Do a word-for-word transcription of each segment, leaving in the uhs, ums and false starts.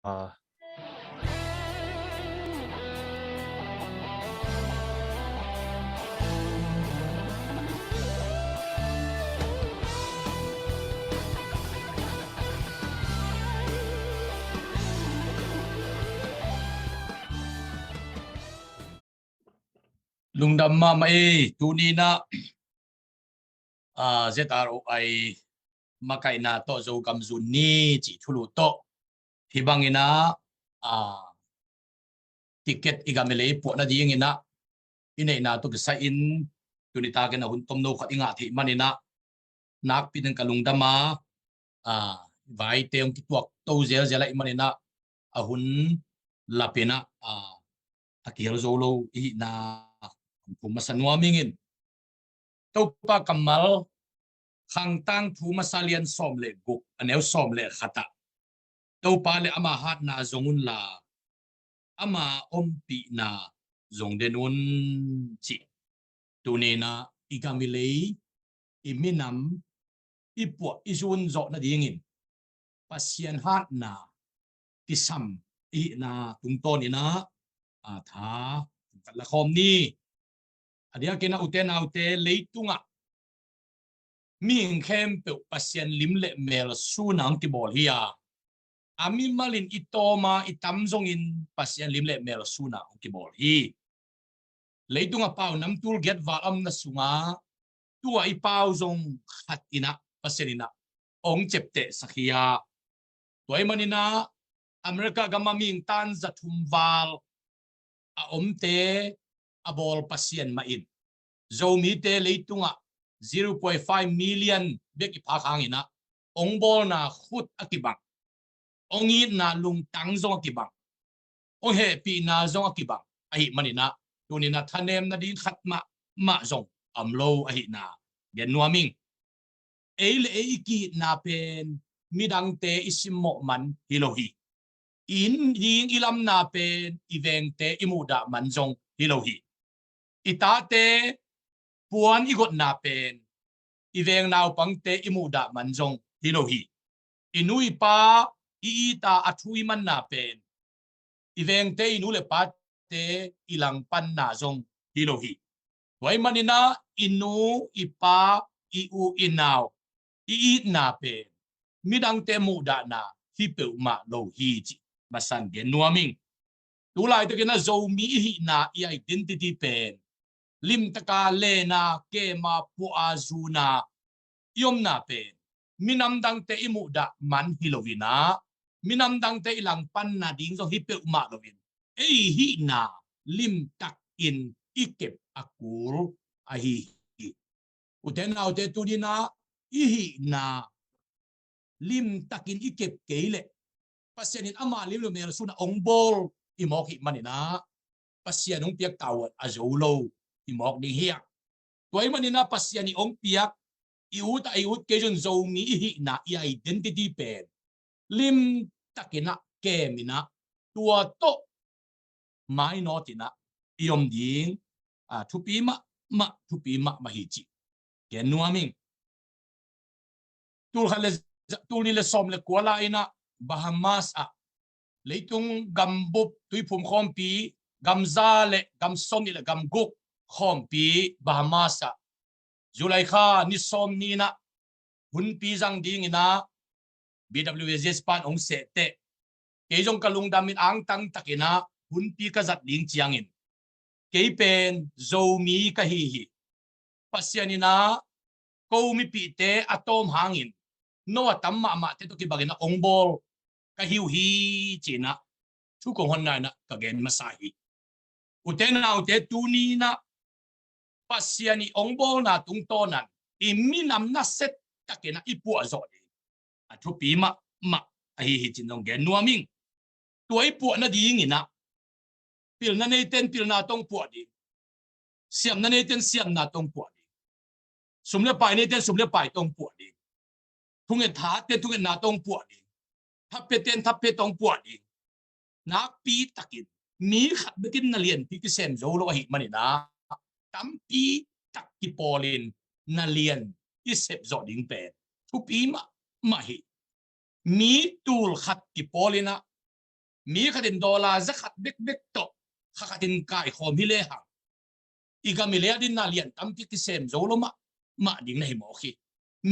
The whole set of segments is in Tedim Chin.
Ah. Lungdam mahmah ei, tuni inah, ah, Z R O I makaihna tawh Zogam zun ni cih thulu tawh hih bang inah, ah, ticket i gam i lei puah nading inah i neihna tawh kisai-in tuni takin a hun tomno khat i ngah theih man inah nakpi takin ka lungdam a, ah, vaite hong kituak to zelzel ahih man inah a hun lap inah, ah, a kihel zo lo i hihna kong thum masa nuam ing. Topa kammal, Khang Tangthu Masa lian sawm le guk, a neu sawm le khat ah, Topa le ama hatna zong unla, ama ompihna zong den un, cih tuni inah i gam i lei, i minam, i puah i zun zawh nadingin Pasian hatna kisam i hihna tungtawn inah, ah, tha tung khat la khawm ni. A diakin ah, ute naute, leitungah mihing khempeuh Pasian lim le mel sun ah hong kibawl hi a, a mimal in i tawm a, i tam zongin Pasian lim le mel sun ah hong kibawl hi. Leitung a pau nam tul giat val a omna sungah tua i pau zong khat inah Pasian inah hong ciaptehsak hi a, tua ahih man inah America gam a mihing tan za thum val a omte a bawl Pasian mah in, Zomite leitungah zero point five million bek i phak hang inah hong bawlna khut a kibang, hong itna lungtang zong a kibang, hong hehpihna zong a kibang ahih man inah tuni inah thanem nading khat mahmah zong a om lo ahihna gen nuam ing. Ei le ei i ki-itna pen midangte i simmawh man hi lo hi. I inn ding i lamna pen i vengte i muhdah man zong hi lo hi. I tate puan i gotna pen i veng naupangte i muhdah man zong hi lo hi. I nu i pa i it a, a thu i manna pen i vengte, i nu le pate i langpanna zong hi lo hi. Tua ahih man inah i nu i pa, i u i nau i itna pen midangte muhdahna hi peuhmah lo hi, cih masa-in gen nuam ing. Tu laitakin ah Zomi i hihna, i identity pen limtaka len a, kem a, puah a, zun a i omna pen minam dangte i muhdah man hi lo inah, minam dangte i langpanna ding zong hi peuhmah lo in, ei hihna limtakin i kep a kul ahi hi. Ute naute, tuni inah i hihna limtakin i kep kei leh Pasian in ama lim le mel sun ah hong bawl i mawk hih man inah Pasian hong piak tawh a zo lo i mawk ding hi a. Tua ahih man inah Pasian in hong piak, i ut a i ut kei zong Zomi i hihna, i identity pen limtakin ah kem inah tua tawh mainawt inah i om ding, ah, thupi mahmah, thupi mahmah hi, cih gen nuam ing. Tul khat le, tul nih le sawm le kua lai inah Bahamas ah leitung gambup tuiphum khawmpi gam za le gam sawmnih le gam guk khawmpi Bahamas ah July kha ni sawmnih inah hunpi zang ding inah B W S Japan hong seh teh, kei zong ka lungdam in angtang takin ah hunpi ka zat ding ciangin, kei pen Zomi ka hi hi. Pasian inah ko mipihte a tawm hangin no a tam mahmahte tawh kibang inah hong bawl ka hi uh hi, ci-in ah thu kong honna inah ka gen masa hi. Ute naute, tuni inah Pasian i hong bawlna tungtawn ah i minam nasia takin ah i puah zawh ding a thupi mahmah ahi hi, ci-in zong gen nuam ing. Tua i puah nading inah pilna neite in pilna tawh hong puah ding, siamna neite in siamna tawh hong puah ding, sum le pai neite in sum le pai tawh hong puah ding, thunget thate in thungetna tawh hong puah ding, thapia te in thapia tawh hong puah ding. Nakpi takin mi khat bekin na lianpi kisem zo lo ahih man inah tampi tak kipawlin na lian i sep zawh ding pen thupi mahmah hi. Mi tul khat kipawl inah Mi khat in dollar za khat bekbek tawh kha khat in kaikhawm hi lehang, i gam i lei adingin na lian tampi kisem zo lo mah, mah ding na hi mawk hi.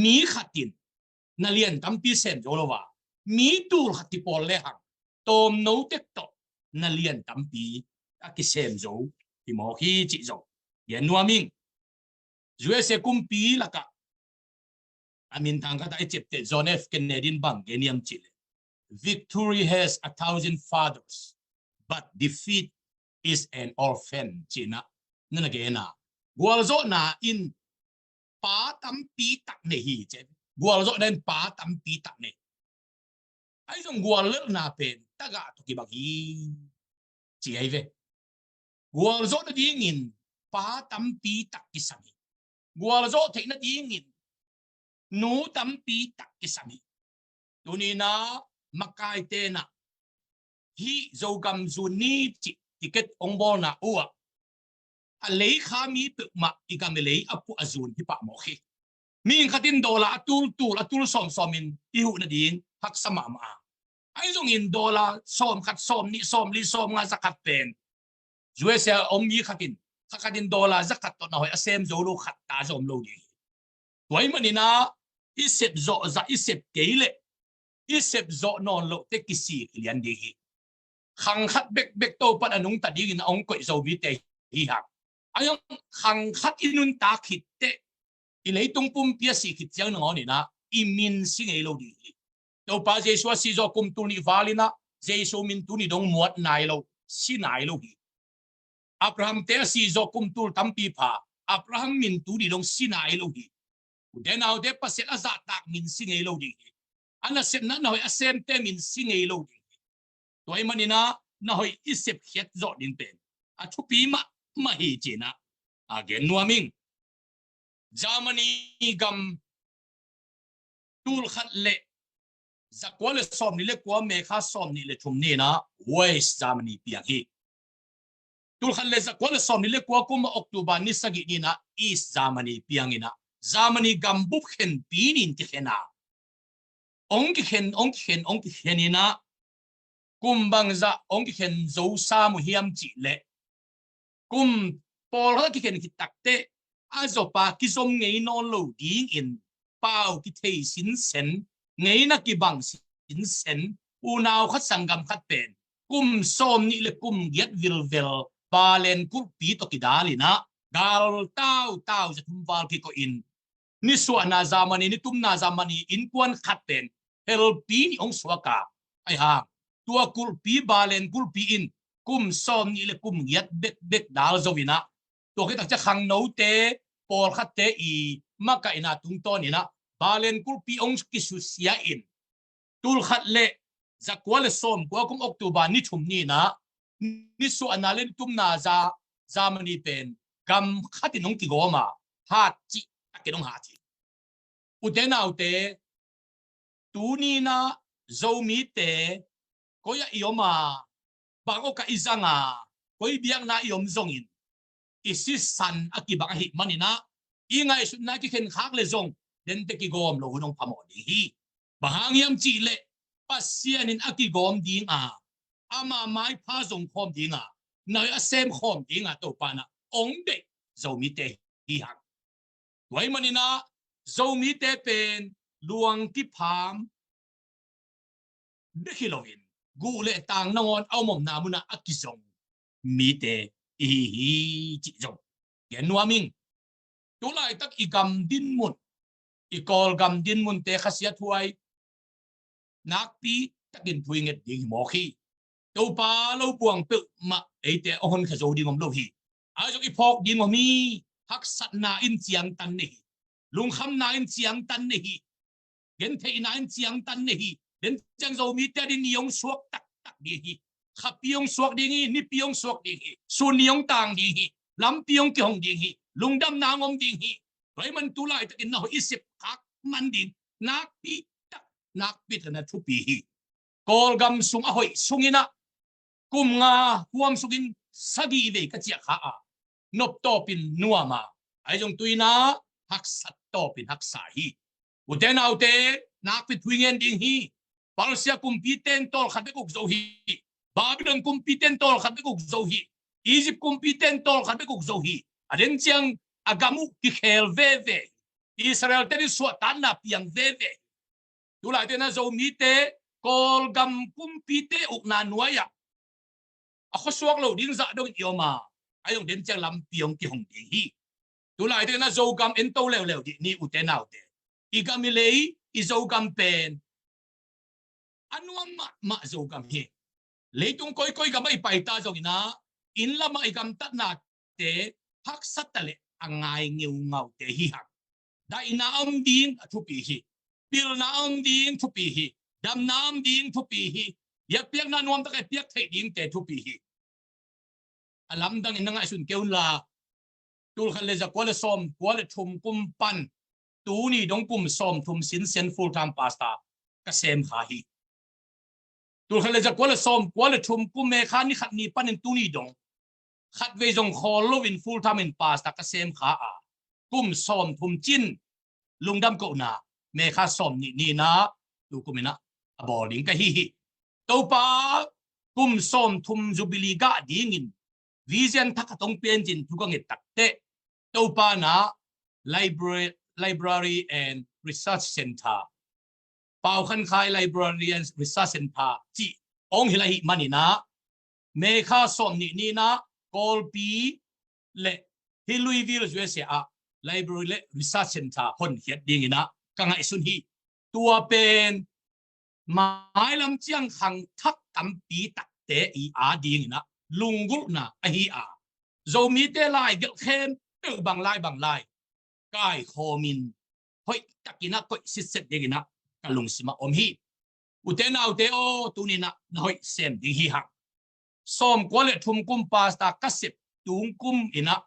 Mi khat in na lian tampi sem zo lo a, mi tul khat kipawl lehang tawmno tek tawh na lian tampi a kisem zo hi mawk hi cih zong gen nuam ing. U S A kumpi lakah a minthang khat a i ciapteh John F Kennedy in bang gen hiam cih leh, "Victory has a thousand fathers, but defeat is an orphan," ci-in ah na na gen a, gualzawhna in pa tampi tak nei hi ci. Gualzawhna in pa tampi tak nei. Ahi zong guallelhna pen tagah tawh kibang hi ci ahi ve. Gualzawh nadingin pa tampi tak kisam hi. Gualzawh theih nadingin nu tampi tak kisam hi. Tuni-in ah makaite in ah hih Zogam zun ni cih ticket hong bawlna uh ah a leikha mi peuhmah i gam i lei a puah a zun hi pah mawk hi. Mihing khat in dollar a tultul, a tul sawmsawm in i huh nading haksa mahmah a, ahi zongin dollar sawm khat, sawm nih, sawm li, sawm nga za khat pen U S A a om mi khat in, kha khat in dollar za khat tawh na hoih a sem zo lo khat ta zong om lo ding hi. Tua ahih manin ah i sep zawh zah i sep kei leh i sep zawh nawn loh teh kisik i lian ding hi. Khang khat bekbek Topa'n a nungta dingin a hong koih Zomite hi hang. Ahi zong khang khat i nuntak khit teh i leitung pumpi a sih khit ciang nangawn in ah i min si ngei lo ding hi. Topa Jesu a sih zawh kum tul nih val in ah Jesu min tuni dong muat nai lo, si nai lo hi. Abraham-te a sih zawh kum tul tampi pha, Abraham min tuni dong si nai lo hi. U te nau te, Pasian a zahtak min si ngei lo ding hi. A nasepna na hoih a semte min si ngei lo ding hi. Tua ahih manin ah na hoih i sepkhiat zawh ding pen a thupi mahmah hi ci-in ah a gen nuam ing. Germany gam tul khat le za kua le sawm nih le kua, May kha sawm nih le thum ni-in ah West Germany piang hi. Tul khat le za kua le sawm nih le kua kum a October ni sagih ni-in ah East Germany piang in ah Germany gam bup khenpi nih in kikhen a, hong kikhen, hong kikhen, hong kikhen in ah kum bangzah hong kikhen zo sam uh hiam cih leh, kum pawlkhat a kikhen khit tak teh a zawpa kizom ngei nawn lo dingin pau kithei sinsen, ngeina kibang sinsen, unau khat sanggam khat pen kum sawm nih le kum giat vilvel Berlin kulhpi tawh kidal in ah gal tautau za thum val kikoih in, nisuahna Germany, nitumna Germany innkuan khat pen helpi nih hong suak a, ahi hang tua kulhpi, Berlin kulhpi in kum sawm nih le kum giat bekbek dal zo in ah, tua khit tak ciang khangnote, pawlkhatte i makaihna tungtawn in ah Berlin kulhpi hong kisusia in, tul khat le za kua le sawm kua kum October ni thum ni-in ah nisuahna le nitumna za Germany pen gam khat in hong kigawm a, hat cih takin hong hat hi. U te nau te, tuni-in ah Zomite koi ah i om a, bang awkah i zang a, koi biakna i om zongin i sisan a kibang ahih manin ah i ngaihsutna kikhen khak leh zong dente kigawm loh hun hong phamawh ding hi. Bang hang hiam cih leh Pasian in a kigawm ding a, ama maipha zong khawm ding a, na hoih a sem khawm ding a Topa'n ah hong deih Zomite hi hang. Tua ahih manin ah Zomite pen luang kipham bek hi loin guh le tang nangawn a om omna mun ah a kizong mite i hi hi cih zong gen nuam ing. Tu laitak i gam dinmun, i Kawlgam dinmunte khasiathuai nakpi takin phuinget ding hi mawk hi. Topa lo buang peuhmah eite a honkhia zo ding om lo hi. Ahi zong i phawk ding om hi. Haksatna in ciangtan nei hi. Lungkhamna in ciangtan nei hi. Gentheihna in ciangtan nei hi. Den ciang Zomite adingin ni hong suak taktak ding hi. Khapi hong suak ding hi. Nipi hong suak ding hi. Sun ni hong tang ding hi. Lampi hong kihong ding hi. Lungdamna hong om ding hi. Tua ahih man tu laitakin na hoih i sep khak man ding nakpi tak, nakpi tak na thupi hi. Kawlgam sung a hoih sungin ah kum nga huam sungin sagih vei ka ciah kha a, noptawpin nuam a, ahi zong tu-in ah haksat tawpin haksa hi. U te nau te, nakpi thu i ngen ding hi. Persia kumpite in tawlkhat bek uk zo hi. Babylon kumpite'n tawlkhat bek uk zo hi. Egypt kumpite'n tawlkhat bek uk zo hi. A den ciang a gam uh kikhel veve hi. Israel-te in suahtakna piang veve hi. Tulaite na Zomite Kawlgam kumpite ukna nuai-ah a khuasuak lo ding zah dongin i om a, a hong den ciang lampi hong kihong ding hi. Tulaite na Zogam ento leuleu dih ni, ute naute. I gam i lei, i Zogam pen a nuam mahmah Zogam hi. Leitung koikoi gamah i paita zongin ah, inn lamah i gamtatnate haksa taleh a ngai ngeungaute hi hang. Daihna om ding a thupi hi. Pilna om ding thupi hi. Damna om ding thupi hi. Biakpiakna nuamtak a piak theih dingte thupi hi. A lamdangin na ngaihsun kei un la, tulkhat le zakua le sawmkua le thum kum pan tuni dong kum sawmthum sinsian full time pastor ka sem kha hi. Tulkhat le zakua le sawmkua le thum kum May kha ni khat ni panin tuni dong khatvei zong khawl loin full time in pastor ka sem kha a, kum sawmthum cin lungdam kohna May kha sawmnih ni-in ah tu kum in ah a bawl ding ka hi hi. Topa kum sawmthum Jubilee gah dingin vision thak a tong piancin thu ka nget takteh, Topa in ah library, library and research center, Pau Khan Khai Library and Research Center cih hong hilh ahih manin ah, May kha sawmnih ni-in ah Kawlpi le hih Louisville, U S A ah library le research center honkhiat dingin ah ka ngaihsun hi. Tua pen mailam ciang khangthak tampi takte i a dingin ah lunggulhna ahi a, Zomite lai gelh khempeuh bang lai bang lai kaikhawmin hoih takin ah koih sitset dingin ah ka lungsim ah om hi. Ute naute aw, tuni-in ah na hoih sem ding hi hang. Sawmkua le thum kum pastor ka sep tung kum in ah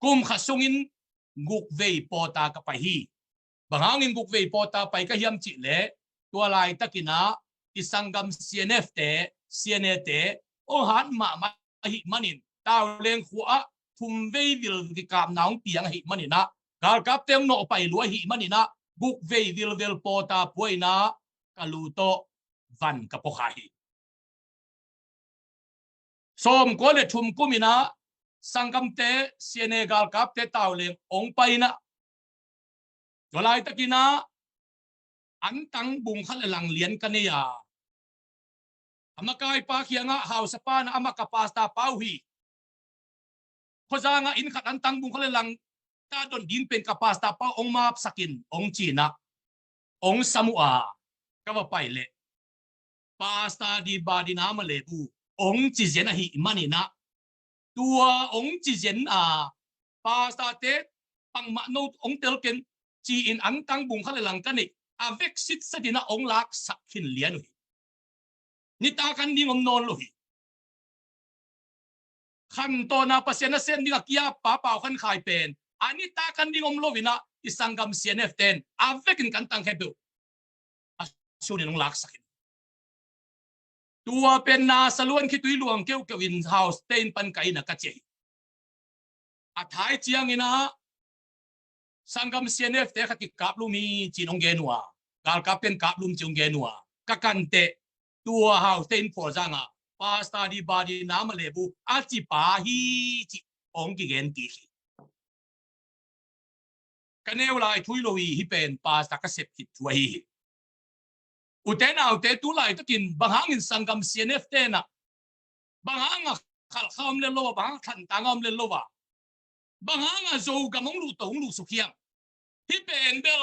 kum khat sungin gukvei pawlta ka pai hi. Bang hangin gukvei pawlta pai ka hiam cih leh, tua laitakin ah i sanggam C N F te, C N A te hong hat mahmah ahih manin, Tauleng khua ah thumvei vil kikapna hong piang ahih manin ah, galkapte hong nawh pai lua ahih manin ah, gukvei vilvel pawlta pua-in ah ka lu tawh van ka pua kha hi. Sawmkua le thum kum in ah sanggamte, C N A galkapte Tauleng hong pai-in ah, tua laitakin ah antang bung khat le lang lian ka nei a, a makaipa kiangah, Hausapa in ah, amah ka pastor pa uh hi. Khuazang ah inn khat antang bung khat le lang ka don ding pen ka pastor pa uh hong mapsak in, hong ci-in ah hong sam uh a, ka va pai leh Pastor Di Ba Di Na Ma Le Bu hong ci zen ahih manin ah, tua hong ci zen a, pastorte pangmah no hong tel ken ci-in antang bung khat le lang ka neih a, vek sitset in ah hong laksak khin lian uh hi. Nitak an ding om nawn lo hi. Khantohna Pasian nasem ding a kiappa Pau Khan Khai pen a nitak an ding om lo-in ah i sanggam C N F ten a vekin ka antang khempeuh a sunin hong laksak hi. Tua pen na saluan khitui luang keuhkeuh in Hausate inn pan ka inn ah ka ciah hi. A thai ciangin ah sanggam C N F te khat kikaplum hi ci-in hong gen uh a, galkapte'n kaplum ci hong gen uh a, ka kan teh tua Hausate inn phualzang ah Pastor Di Ba Di Na Ma Le Bu a cipa hi ci hong kigen kik hi. Ka neu lai thu hi lo hi, hih pen pastor ka sep khit thu ahi hi. Ute naute, tu laitakin bang hangin sanggam C N F ten ah, bang hangah Khalkha om lel lo a, bang hangah Thantlang om lel lo a, bang hangah Zogam hong luh to, hong luh suk hiam? Hih pen bel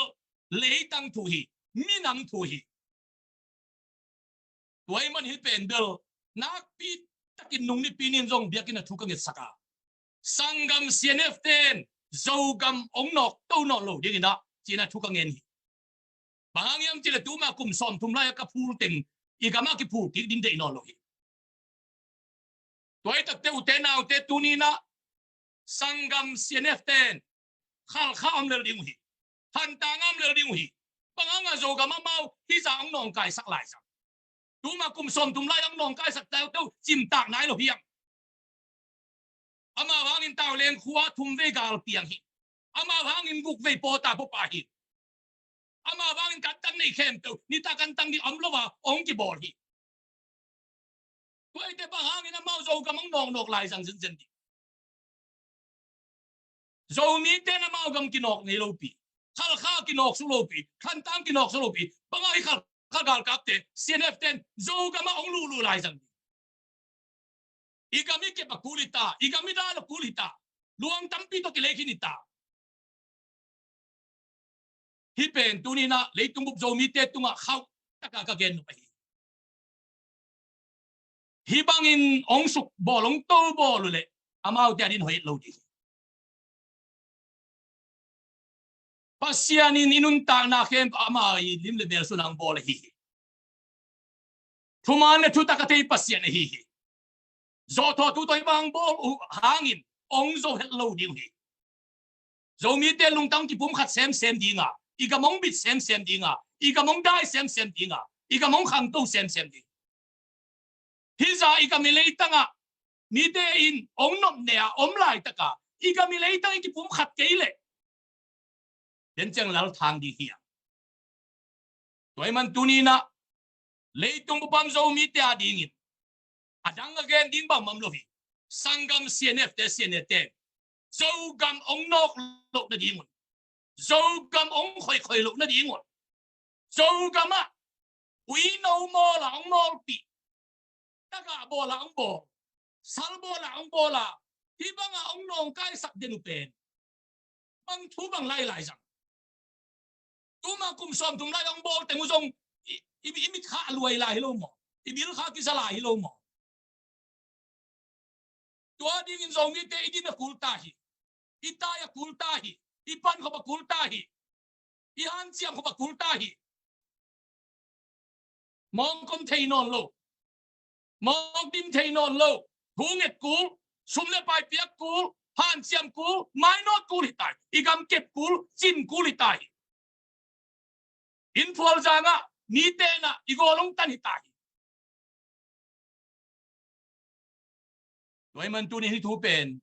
leitang thu hi, minam thu hi. Tua ahih man hih pen bel nakpi takin nung nipi ni-in zong biakinn ah thu ka ngetsak a, sanggam C N F ten Zogam hong nawk to nawn lo dingin ah ci-in ah thu ka ngen hi. Bang hang hiam cih leh tuma kum sawmthum lai-a ka phul teng i gamah kiphul kik ding deih nawn lo hi. Tua hi takte ute naute, tuni-in ah sanggam C N F ten Khalkha om lel ding uh hi. Thantlang om lel ding uh hi. Bang hangah Zogam amau hih zah hong nawngkaisak lai zang? Tuma kum sawmthum lai hong nawngkaisak teu teu cimtak nai lo hiam? Amau hangin Tauleng khua thumvei gal piang hi. Amau hangin gukvei pawlta pua pah hi. Amau hangin ka antang neih khempeuh nitak antang ding om lo a hong kibawl hi. Tua ahih teh bang hangin amau Zogam hong nawknawk lai zang zenzen ding? Zomite in amau gam kinawk ngei lopi, Khalkha kinawk suk lopi, Thantlang kinawk suk lopi, bang hang i Khalkha galkapte, C N F te in Zogam ah hong luhluh lai zang ding? I gam i kep a kul hi ta, i gam i dan a kul hi ta, luang tampi tawh kilei khin hi ta. Hih pen tuni in ah leitung bup Zomite tungah khauh taka ka gen nop ahi. Hih bangin hong suk bawl, hong to bawl uh leh amaute ading hoih lo ding. Pasian in i nuntakna khempeuh ah ama i lim le mel sungah hong bawl ahi hi. Thuman le thutak a thei Pasian ahi hi. Zawhthawhtu tawh hih bang hong bawl uh hangin hong zo het lo ding uh hi. Zomite lungtang kipumkhat semsem ding a, i gam hong bit semsem ding a, i gam hong dai semsem ding a, i gam hong khangto semsem ding. Hih zah i gam i leitang ah mite in hong nopne a om laitak a i gam i leitang i kipumkhat kei leh, den ciang lal thang ding hi a. Tua ahih man tuni in ah leitung bup a om Zomite adingin a dang a gen ding bangmah om lo hi. Sanggam, C N F te, C N A te, Zogam hong nawk loh nading un, Zogam hong khoikhoi loh nading un, Zogam ah uino mawl a hong mawlpih, tagah bawl a hong bawl, sal bawl a hong bawl a, hih bang a hong nawngkaisak den uh pen bang thu bang lai lai zang? Tuma kum sawmthum lai hong bawl teng uh zong i, i, i mit kha a luai lai hi lo maw? I bil kha kiza lai hi lo maw? Tua dingin Zomite i din a kul ta hi. I tai a kul ta hi. I pankhop a kul ta hi. I hanciam khop a kul ta hi. Mawk om thei nawn lo. Mawk dim thei nawn lo. Thu nget kul, sum le pai piak kul, hanciam kul, mainawt kul hi ta hi. I gam kep kul, cin kul hi ta hi. Inn phualzang ah mite in ah i gawl hong tan hi ta hi. Tua ahih man tuni hih thu pen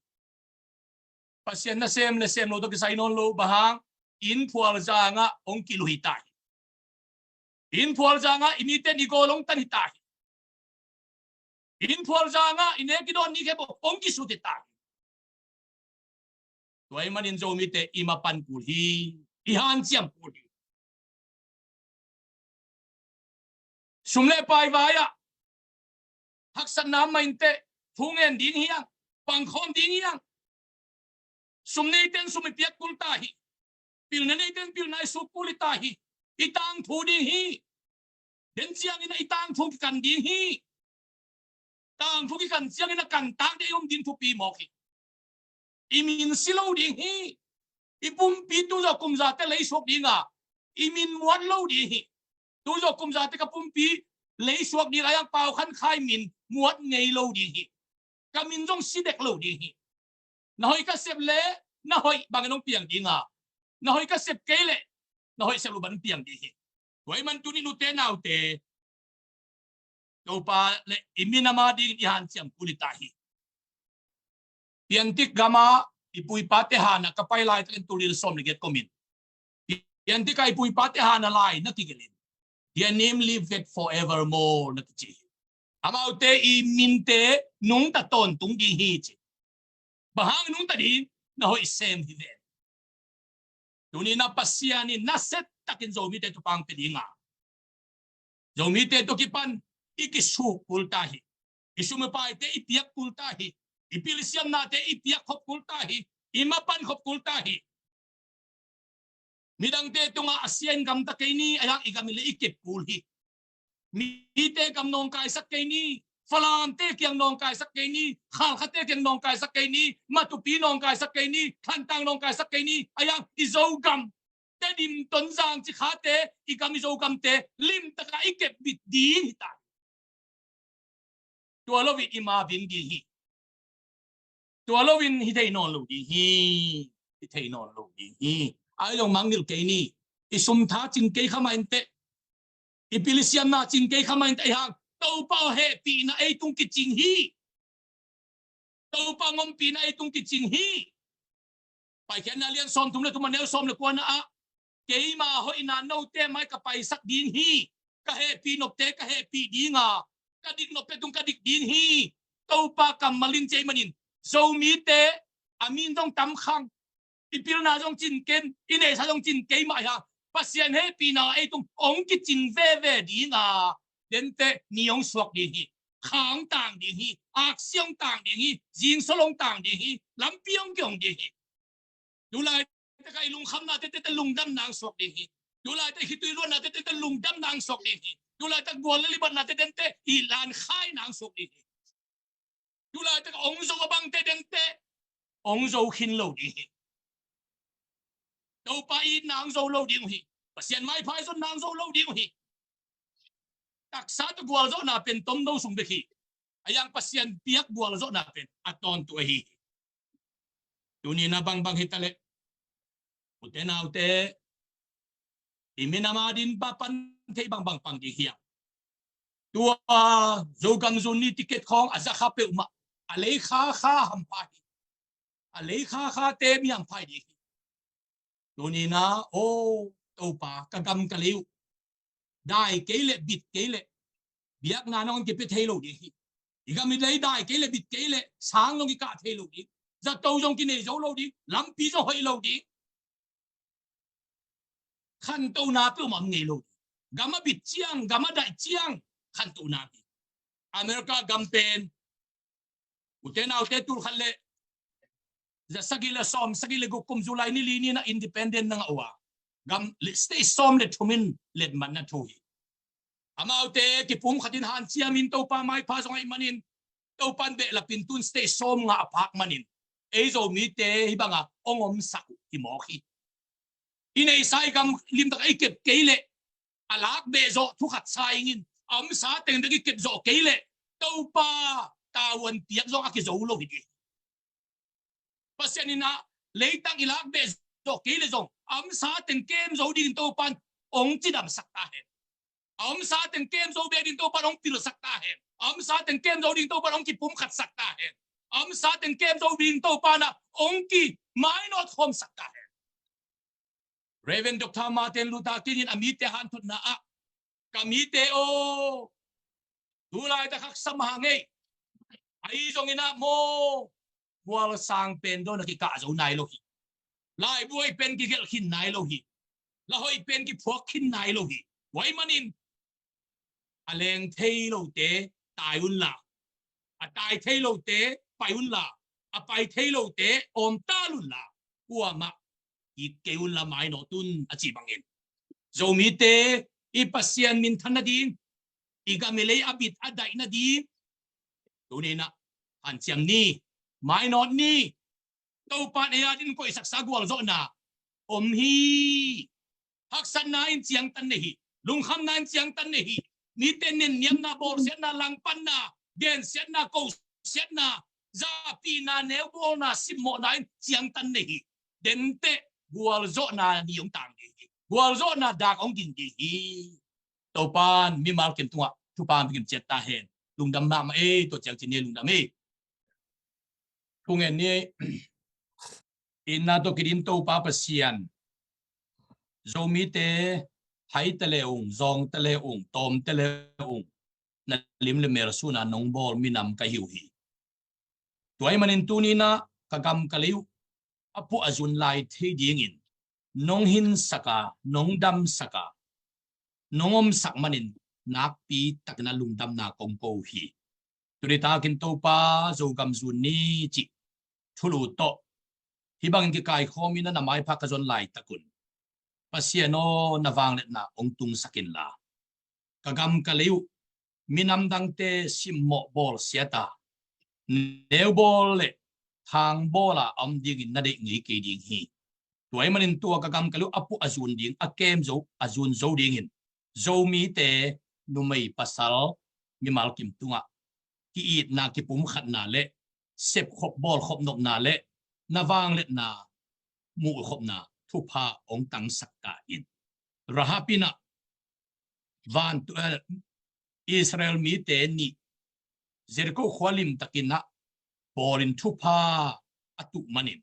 Pasian nasem le sem lo tawh kisai nawn lo, bang hang, inn phualzang ah hong kiluh hi ta hi. Inn phualzang ah i mite in i gawl hong tan hi ta hi. Inn phualzang ah i nek i dawn ni khempeuh hong kisut hi ta hi. Tua ahih manin Zomite i mapan kul hi, i hanciam kul hi. Sum le pai vai ah haksatna mah inteh, thu ngen ding hi hang, pangkhawm ding hi hang. Sum neite in sum i piak kul ta hi. Pilna neite in pilna i suk kul hi ta hi. I tangthu ding hi. Den ciangin ah i tangthu kikan ding hi. Tangthu kikan ciangin a kantak ding i om ding thupi mawk hi. I min si lo ding hi. I pumpi tuzawh kumzate leisuak ding a, i min muat lo ding hi. Tuzawh kumzate ka pumpi leisuak ding a, a yang Pau Khan Khai min muat ngei lo ding hi. Ka min zong si dek lo ding hi. Na hoih ka sep leh na hoih bangin hong piang ding a, na hoih ka sep kei leh na hoih sep lo bangin piang ding hi. Tua ahih man tuni nute naute, Topa le i minam a dingin i hanciam kul hi ta hi. Piantik gam a i pu i pate han a ka pai laitakin tulin sawm le giat komin, piantik a i pu i pate han a lai na kigelh in, "Their name liveth forevermore," na kici hi. Amaute i minte nungta tawntung ding hi ci. Bang hang nungta ding? Na hoih sem hi ven. Tuni-in ah Pasian in nasia takin Zomite thupha pia ding a, Zomite tawh kipan i kisuk kul ta hi. I sum i paite i piak kul ta hi. I pilsiamnate i piak khop kul ta hi. I mapan khop kul ta hi. Midangte tungah a sia in gamta kei ni, a yang i gam in le i kep kul hi. Mite gam nawngkaisak kei ni, Falamte kiang nawngkaisak kei ni, Khalkhate kiang nawngkaisak kei ni, Matupi nawngkaisak kei ni, Thantlang nawngkaisak kei ni, a yang i Zogam, Tedim, Tonzang, Cikhate, i gam i Zogamte limtaka i kep bit ding hi ta. Tua loin i ma ving ding hi. Tua loin hi thei nawn lo ding hi. Hi thei nawn lo ding hi. Ai lo mangngilh kei ni. I sum tha cing kei kha mah inteh. I pilsiamna cing kei kha mah inteh, a yang Topa hehpihna ei tung kicing hi. Topa ompihna ei tung kicing hi. Paikhiatna lian sawmthum le thum a neu sawm le kuana ah, keima hoihna note mai ka paisak ding hi. Ka hehpih nopte ka hehpih ding a, ka dik nopte tung ka dik ding hi. kammal in ci ahih manin, Zomite a min zong tam khang, i pilna zong cin ken, i neihsa zong cin kei mah hi hang. Pasian hehpihna ei tung hong kicing veve ding a, dente ni hong suak ding hi, kha hong tang ding hi, aksi hong tang ding hi, zingsol hong tang ding hi, lampi hong kihong ding hi. Tulaitak a i lungkhamnate tente lungdamna hong suak ding hi. Tulaitak i khitui luatnate tente lungdamna hong suak ding hi. Tulaitak gual le libatnate tente i lankhaina hong suak ding hi. Tulaitak a hong zo a bangte tente hong zo khin lo ding hi. Topa itna hong zo lo ding uh hi. Pasian maipha i zonna hong zo lo ding uh hi. Taksa tawh gualzawhna pen tomno sung bek hi. A yang Pasian piak gualzawhna pen a tawntung ahi hi. Tuni-in a bangbang hitaleh, ute naute, i minam a ding pan pan thei bangbang pan ding hi hang. Tua Zogam zun ni ticket khawng a zakha peuhmah a lei khakha hampha hi. A lei khakhate mi hampha hi ding hi. Tuni-in a, aw Topa, ka gam ka lei uh dai kei leh bit kei leh biakna nong kipia thei lo ding hi. I gam i lei dai kei leh bit kei leh sang zong kikah thei lo ding, zato zong kinei zo lo ding, lampi zong hoih lo ding. Khantohna peuhmah om ngei lo ding. Gam a bit ciang, gam a daih ciang khantohna hi. America gam pen ute naute, tul khat le za sagih le sawm sagih le guk kum July ni li ni-in a independent na ngah uh a, gam le state sawm le thum in letmat na thu hi. Amaute kipumkhat in hanciamin Topa maipha zong ahih manin, Topa in behlap in tu-in state sawmnga a phak manin ei Zomite hih banga hong omsak uh hi mawk hi. I neihsa i gam limtak a i kep kei leh a lak beh zawh thu khat sa ing in, a omsa teng bek i kep zawh kei leh Topa tavuan piak zong a kizo lo hi ding. Pasian in a leitang i lak beh zawh kei leh zong a omsa teng kem zo dingin Topa in hong cidamsak ta hen. A omsa teng kem zo beh dingin Topa in hong pilsak ta hen. A omsa teng kem zo dingin Topa in hong kipumkhatsak ta hen. A omsa teng kem zo dingin Topa in a hong kimainawt khawmsak ta hen. Reverend Doctor Martin Luther King in a mite hanthotna ah, ka mite aw, tulaitak haksat mah hang ei, ahi zongin a maw, gual sang pen dawn a kikah zo nai lo hi. Laibu hoih pen kigelh khin nai lo hi. La hoih pen kiphuak khin nai lo hi. Tua ahih manin a leng thei lote tai unla, a tai thei lote pai unla, a pai thei lote awmtal unla, kuamah it kei unla mainawt un, a cih bangin Zomite i Pasian minthan nading, i gam i lei a bit a daih nading, tuni-in a hanciam ni, mainawt ni. Topa in ei a dingin koihsaksa gualzawhna om hi. Haksatna in ciangtan nei hi. Lungkhamna in ciangtan nei hi. Mite nenniamna, bawlsiatna, langpanna, gensiatna, kosiatna, zahpihna, neubawlna, simmawhna in ciangtan nei hi. Dente gualzawhna ni hong tang ding hi. Gualzawhna dak hong ging ding hi. Topa in mimal kim tungah thupha hong pia kim ciat ta hen. Lungdam mahmah ei, tua ciang ci ni, lungdam ei. Thungen ni. Itna tawh kidim Topa Pasian, Zomite hai ta le ung, zawng ta le ung, tawm ta le ung, na lim le mel sun a nong bawl minam ka hi uh hi. Tua ahih manin tuni-in a ka gam ka lei uh a puah a zun lai thei dingin nong hinsak a, nong damsak a, nong omsak manin nakpi takin a lungdamna kong ko uh hi. Tuni takin Topa, Zogam zun ni cih thulu tawh hih bangin kikaikhawmin a na maipha ka zon laitak un, Pasian aw, na vangliatna hong tungsak inla, ka gam ka lei uh minam dangte simmawh bawlsiat a, neubawl le thangbawl a om dingin na deih ngei kei ding hi. Tua ahih manin tua ka gam ka lei uh a puah a zun ding, a kem zo, a zun zo dingin Zomite numei pasal mimal kim tungah ki-itna, kipumkhatna le sepkhop bawlkhop nopna le na vangliatna muhkhopna thupha hong tangsak ta in. Rahab in a van tu, eh, Israel mite nih Jericho khua limtakin a bawlin thupha a tuh manin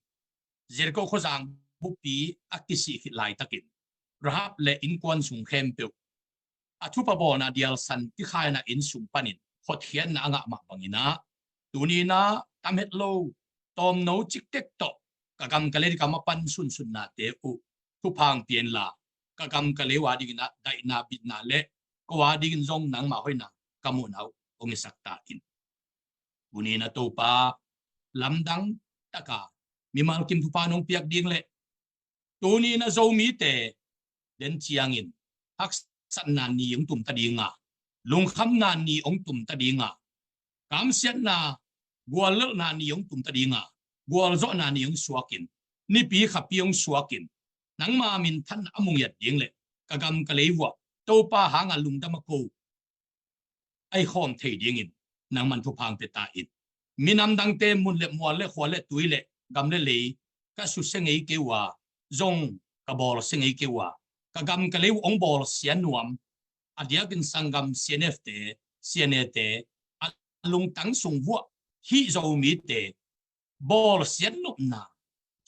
Jericho khuazang bupi a kisih khit laitakin Rahab le innkuan sung khempeuh a thupha bawlna dialsan kikhaina inn sung panin hotkhiatna a ngah mah bangin a Tuni-in ah tam het lo, tawmno ciktek tawh ka gam ka lei ding ka mapan sunsunnate uh thupha hong pia inla, ka gam ka lei uh a dingin ah daihna bitna le ko a dingin zong nangma hoihna ka muhna uh hong hisak ta in. Tuni-in ah Topa, lamdang taka mimal kim thupha nong piak ding le tuni-in ah Zomite den ciangin haksatna ni hong tumta ding a, lungkhamna ni hong tumta ding a, kamsiatna, guallelhna ni hong tumta ding a, gualzawhna ni hong suakin, nipi khapi hong suakin, nangma minthanna a mu ngiat ding le ka gam ka lei vuah Topa hanga lungdam a ko a i khawm thei dingin nangman thupha hong pia ta in. Minam dangte mun le mual le khua le tui le gam le lei ka susia ngei kei uh a, zong ka bawlsia ngei kei uh a, ka gam ka lei uh hong bawlsia nuam, a diakin sanggam C N F te, C N A te, a lungtang sung vuah hih Zomite bawlsiat nopna,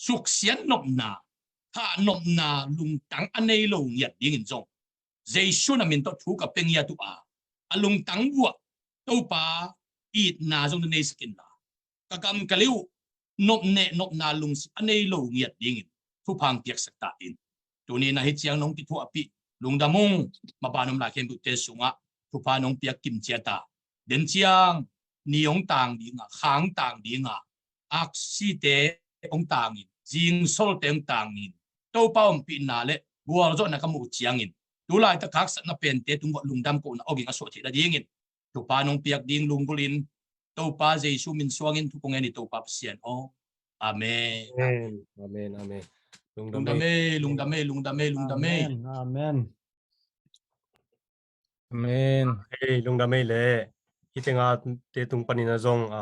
suksiat nopna, thah nopna lungtang a nei lo ngiat dingin zong Jesu na min tawh thu ka pia ngiat uh a, a lungtang vuah Topa itna zong na neisak inla, ka gam ka lei uh nopneh nopna lungsim a nei lo ngiat dingin thupha hong piaksak ta in. Tuni-in ah hih ciang nong kithuahpih lungdam ung. Maban om lai khempeuhte sungah thupha nong piak kimciat a, den ciang ni hong tang ding a, kha hong tang ding a, aksite hong tangin, zingsolte hong tangin, Topa ompihna le gualzawhna ka muh ciangin tu laitak haksatna pente tung vuah lungdam kohna awging a suah theih nadingin thupha nong piak ding lunggulhin Topa Jesu min suangin thu kong ngen hi, Topa Pasian aw. Amen. Amen. Amen. Amen. Lungdam ei, lungdam ei, lungdam ei, lungdam ei. Amen. Amen. Amen. Ei, lungdam ei le. Hih tenga te tung panin a zong a,